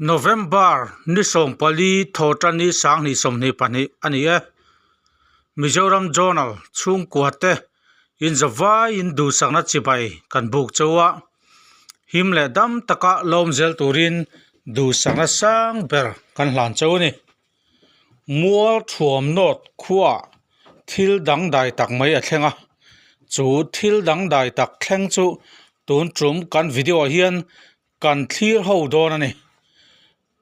November ni 14 thawhtan 2022 a ni e. Mizoram Journal chhungkua te inzavaiin duhsakna chibai kan buk chauh a, him leh dam taka lawm zel turin duhsakna sang ber kan hlan chauh a ni. Mual thuam nawt khuaah thil dangdai tak mai a thleng a, chu thil dangdai tak thleng chu tun tum kan video ah hian Kan thlir ho dawn a ni.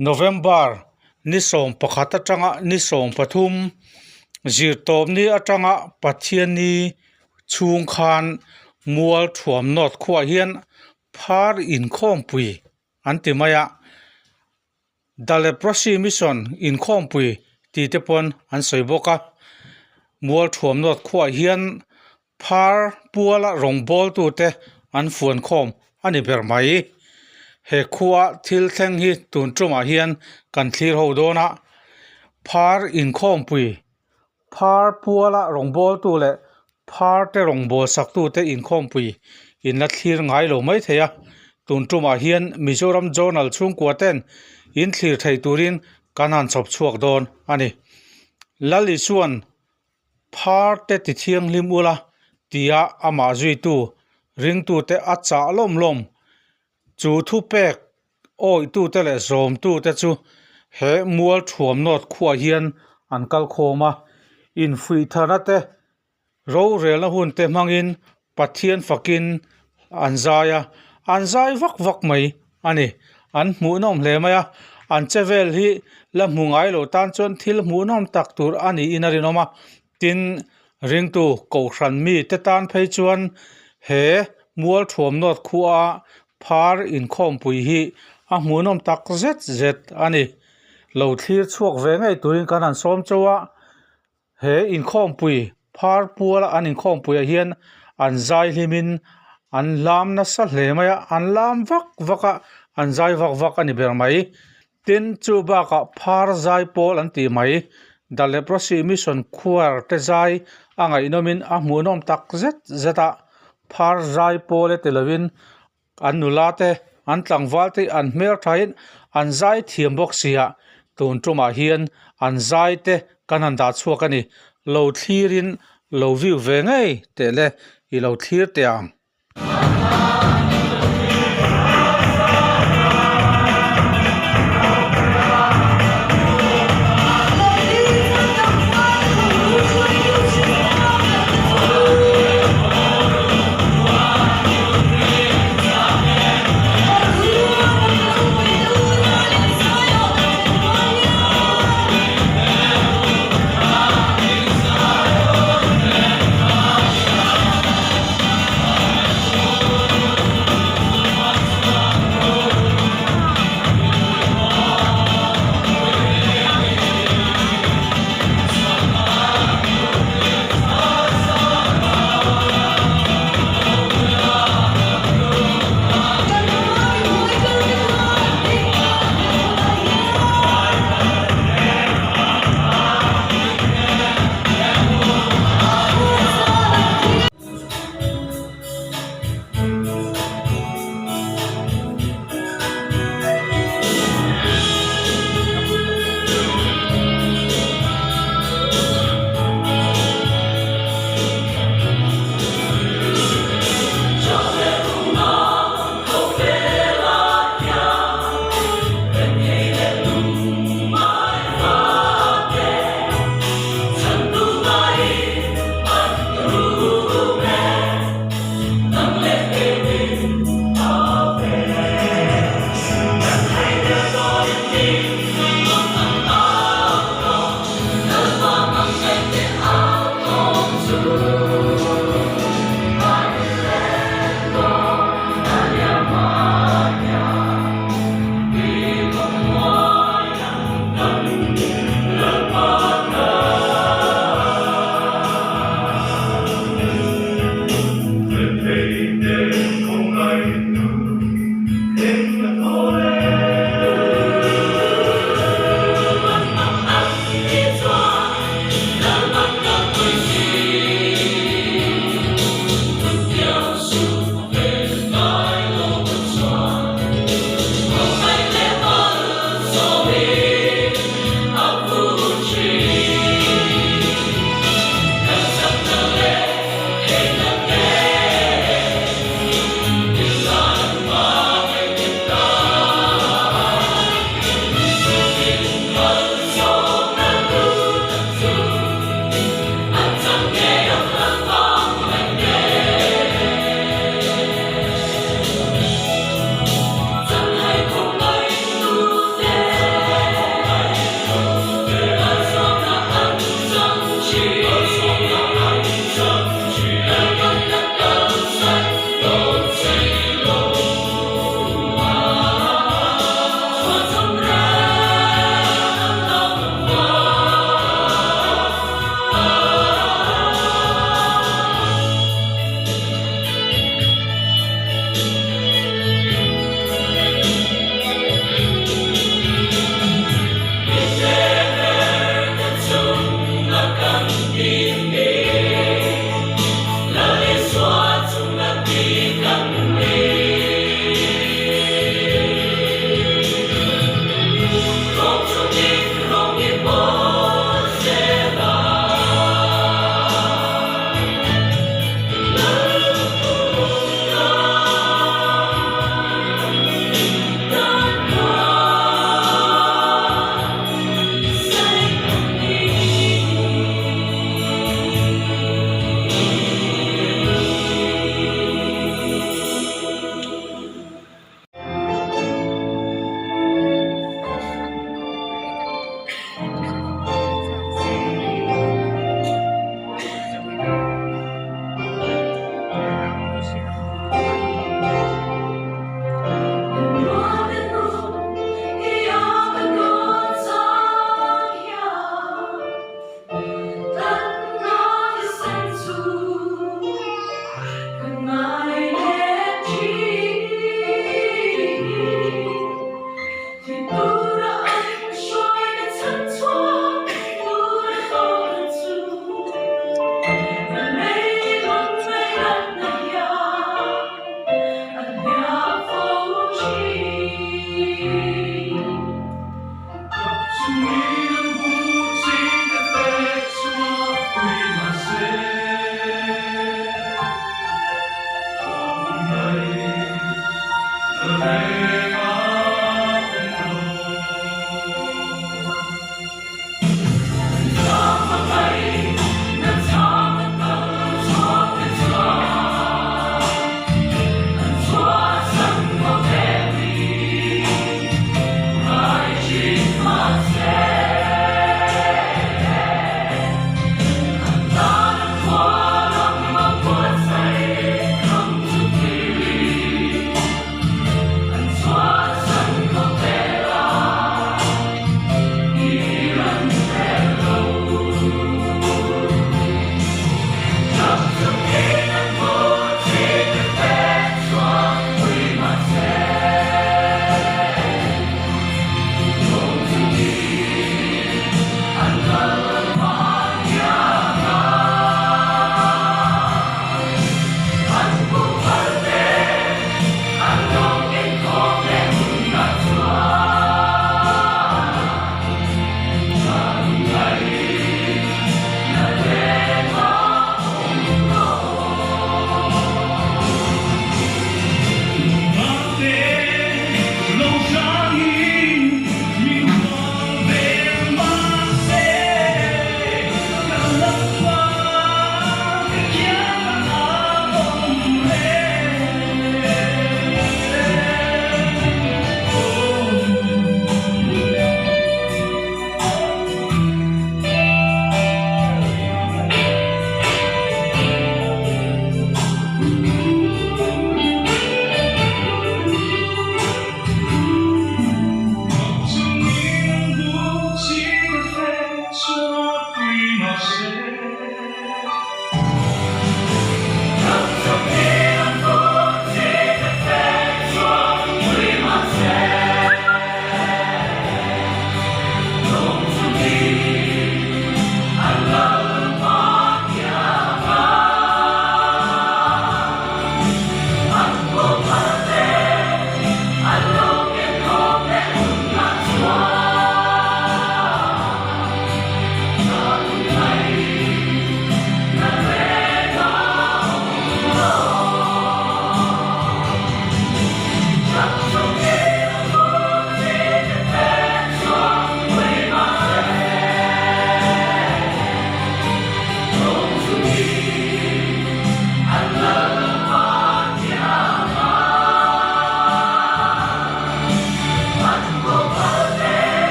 November ni 11 atanga ni 13, Zirtawpni atanga Pathianni chhung khan Mual Thuam North khuaah hian phar inkhawmpui an ti mai a. The Leprosy Mission inkhawmpui tih te pawn an sawi bawk a. Mual Thuam North khuaah hian Phar puala rawngbawltute an fuan khawm a ni ber mai. He khua thil thleng hi tun tumah hian kan thlir ho dawn a, phar inkhawmpui, phar puala rawngbawltu leh phar te rawngbâwl saktute inkhawmpui in la thlir ngai lo mai thei a. Tun tumah hian Mizoram Journal chhungkua ten in thlir thei turin kan han chhawp chhuak dawn a ni. Lal Isuan Phar te ti thianghlim ula tia amah zuitu ringtute a chah lawm lawm. Chu thupek awihtute leh zawmtute chu he mual thuam nawt khuah hian an kal khawm a, infuihtharna te, rorelna hun te hmangin Pathian fakin an zai a, an zai vak vak mai a ni. An hmuhnawm hle mai a, an che vel hi la hmu ngai lo tan chuan thil hmuhnawm tak tur a niin a rinawm a. Tin, ringtu kohhran mite tan phei chuan he mual thuam nawt khua phar inkhawmpui hi a hmuhnawm tak zet zet a ni. Lo thlir chhuak ve ngei turin kan han sawm chauh a. He inkhawmpui phar puala an inkhawmpuiah hian an zai hlimin an lam nasa hle mai a, an lam vak vak a, an zai vak vak a ni ber mai. Tin, chu bakah phar zai pawl an tih mai, The Leprosy Mission Choir te zai a ngaihnawmin a hmuhnawm tak zet zet a, phar zai pawl e ti lovin An nula te, an tlangval te an hmel thain an zai thiam bawk sia, tun tumah hian an zai te kan han dah chhuak a ni. Lo thlirin lo view ve ngei teh le, i lo thlir teh ang.